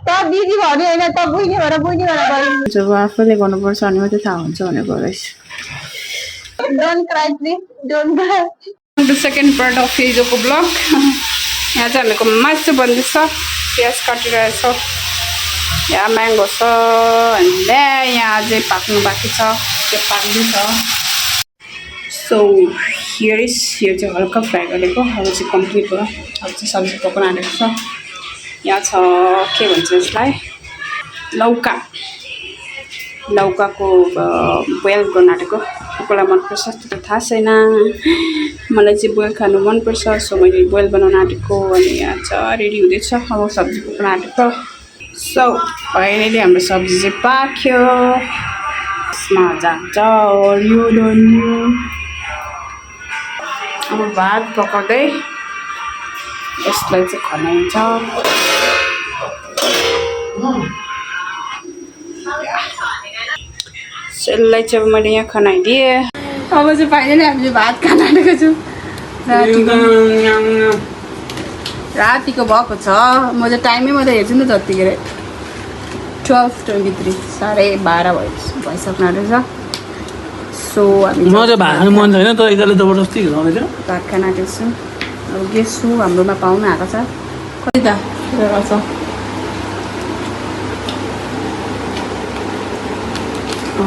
त दिदी भन्यो होइन त बुझ्ने भएर जब आफूले गर्नुपर्छ अनि मात्रै थाहा हुन्छ भनेको रहेछ don't cry please don't cry the second part of हिजोको ब्लग यहाँ चाहिँ हामीको मासु बन्दैछ प्याज काटिरहेछौँ यहाँ म्याङ्गो छ अनि यहाँ अझै पाक्नु बाँकी छ त्यो पाक्दैछ सो हियर इज यो चाहिँ हल्का फ्राई गरेको अब चाहिँ कम्प्लिट भयो अब चाहिँ सब्जी पकाउन आँटेको छ यहाँ छ के भन्छ यसलाई लौकाको बोइल गर्न आँटेको कसलाई मनपर्छ त्यो त थाहा छैन मलाई चाहिँ बोइल खानु मनपर्छ सो मैले बोइल बनाउन आँटेको अनि यहाँ छ रेडी हुँदैछ अब सब्जी पकाउन आँटेको सो फाइनली हाम्रो सब्जी चाहिँ पाक्यो यसमा जान्छ हरियो धनियो अब भात पकाउँदै यसलाई चाहिँ खनाइन्छ यसलाई चाहिँ मैले यहाँ खनाइदिएँ अब चाहिँ फाइनली हामीले भात खान आँटेको छु रातिको भएको छ म चाहिँ टाइमै मात्रै हेर्छु नि जतिखेर 12:23 12:30 भइसक्नु आँटेको छ सो हामी भात खान आँटेको छु अब गेस्ट छु हाम्रोमा पाहुना आएको छ कति त गर्छ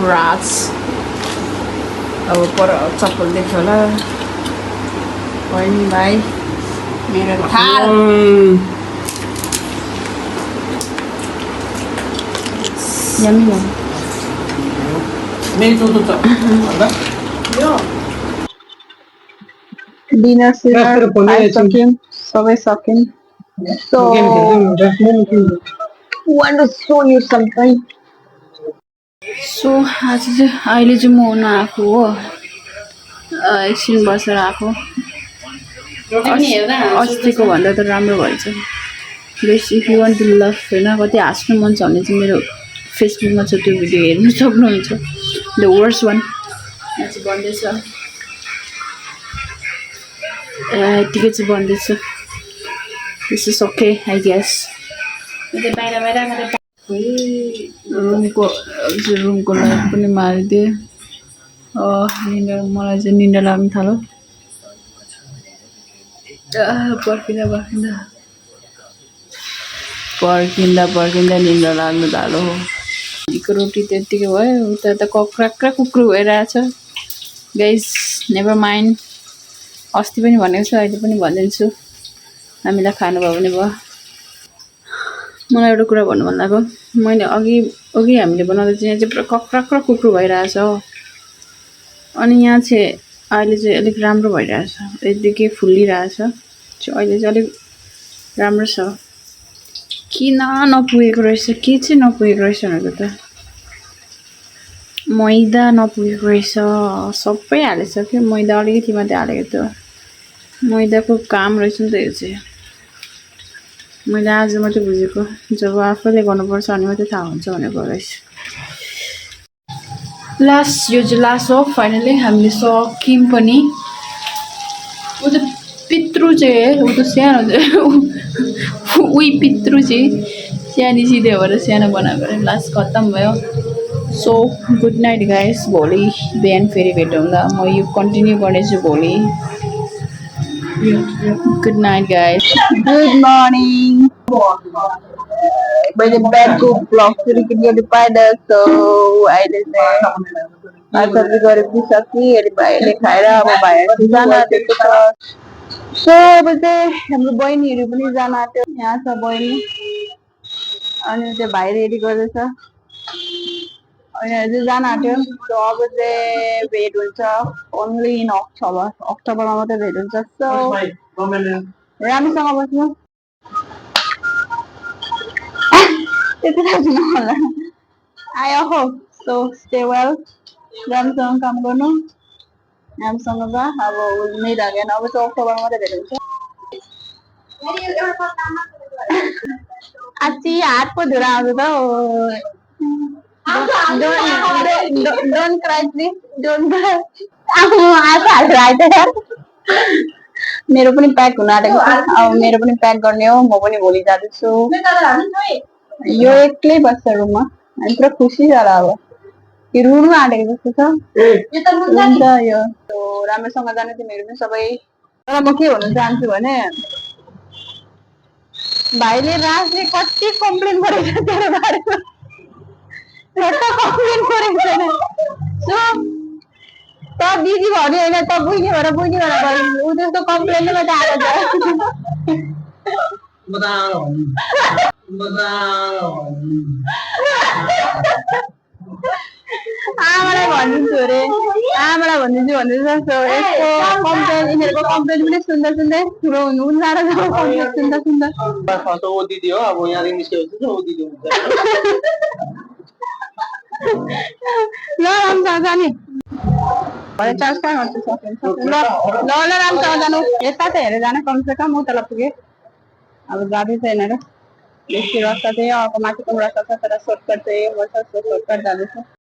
राज अब पर चप्पल देख्यो होला बहिनी भाइ मेरो थाल यम्मी डिनर सबै सक्यौँ So, want to show you something. So, आज चाहिँ अहिले चाहिँ म हुन आएको हो एकछिन बसेर आएको अस्तिको भन्दा त राम्रो भएछ बेस if you want to love होइन कति हाँस्नु मन छ भने चाहिँ मेरो फेसबुकमा छ त्यो भिडियो हेर्नु सक्नुहुन्छ द वर्स्ट वान यहाँ चाहिँ बन्दैछ यतिकै चाहिँ बन्दैछ This is okay, I guess. रुमको लाइट पनि मारिदिए मलाई चाहिँ निन्दा लाग्न थाल्यो पर्खिँदा निन्दा लाग्नु थाल्यो हिजोको रोटी त्यतिकै भयो उता त कक्राक्रा कुक्रू भइरहेछ गाइज नेभर माइन्ड अस्ति पनि भनेको छु अहिले पनि भनिदिन्छु हामीलाई खानुभयो भने भयो मलाई एउटा कुरा भन्नु मन लाग्यो मैले अघि हामीले बनाउँदा चाहिँ यहाँ चाहिँ पुरा कक्राक्रा कुक्रू भइरहेछ अनि यहाँ चाहिँ अहिले चाहिँ अलिक राम्रो भइरहेछ यतिकै फुलिरहेछ अहिले चाहिँ अलिक राम्रो छ किन नपुगेको रहेछ के चाहिँ नपुगेको रहेछ भनेको त मैदा नपुगेको रहेछ सबै हालेछ कि मैदा अलिकति मात्रै हालेको थियो मैदाको काम रहेछ नि त यो चाहिँ मैले आज मात्रै बुझेको जब आफूले गर्नुपर्छ अनि मात्रै थाहा हुन्छ भनेको रहेछ यो चाहिँ लास्ट हो फाइनली हामीले सक्यौँ पनि ऊ त पितृ चाहिँ ऊ त सानो उही पितृ चाहिँ सानो सिधै भएर सानो बनाएको लास्ट खत्तम भयो सो गुड नाइट गाइस भोलि बिहान फेरि भेटौँला म यो कन्टिन्यू गर्नेछु भोलि Good night, guys. Good morning. By the bed go vlog सुरु किन्ने पाइदा so अहिले चाहिँ आजले गरेको सकी अनि भाइले खाएर अब भाइहरु जान आँटेको छ सो अब चाहिँ हाम्रो बहिनीहरु पनि जान आँट्यो यहाँ छ बहिनी अनि चाहिँ भाइ रेडी गर्दैछ अनि अझै जान आँट्यो सो अब चाहिँ भेट हुन्छ ओन्ली इन अक्टोबरमा मात्रै भेट हुन्छ सो राम्रोसँग बस्नु त्यति थाहा होला आयो हो सो स्टे वेल राम्रोसँग काम गर्नु राम्रोसँग बा अब नै लागेन अब चाहिँ अक्टोबरमा मात्रै भेट हुन्छ आची हात पो धुरा आउँछ त Don't cry, please. Don't cry. I can't write it. मेरो पनि प्याक हुन आँटेको छ अब मेरो पनि प्याक गर्ने हो म पनि भोलि जाँदैछु यो एक्लै बस्छ रुममा अनि पुरा खुसी छ अब यो रुनु आँटेको जस्तो छ हुन्छ यो राम्रोसँग जानु तिमीहरू पनि सबै तर म के भन्न चाहन्छु भने भाइले राजले कति कम्प्लेन गरेको छ तेरो बारेमा एउटा कम्प्लेन गरेको छैन सो त दिदी भन्यो होइन त बुझ्ने भएर ऊ त्यस्तो कम्प्लेन नै मात्रै आएको छ आमालाई भनिदिन्छु अरे आमालाई भनिदिन्छु भन्दैछ यस्तो कम्प्लेन यिनीहरूको कम्प्लेन पनि सुन्दा सुन्दै ठुलो हुनु साह्रो छ कम्प्लेन सुन्दा ओ दिदी हो अब यहाँदेखि निस्केपछि ओ दिदी हुन्छ ल राम्रोसँग जाने चार्ज कहाँ गर्छु ल राम्रोसँग जानु यता त हेरेर जाने कमसेकम उता पुगे अब जाँदैछ यिनीहरू बेसी रस्ता चाहिँ अर्को माथिको रस्ता छ तर सर्टकट चाहिँ सर्टकट जाँदैछ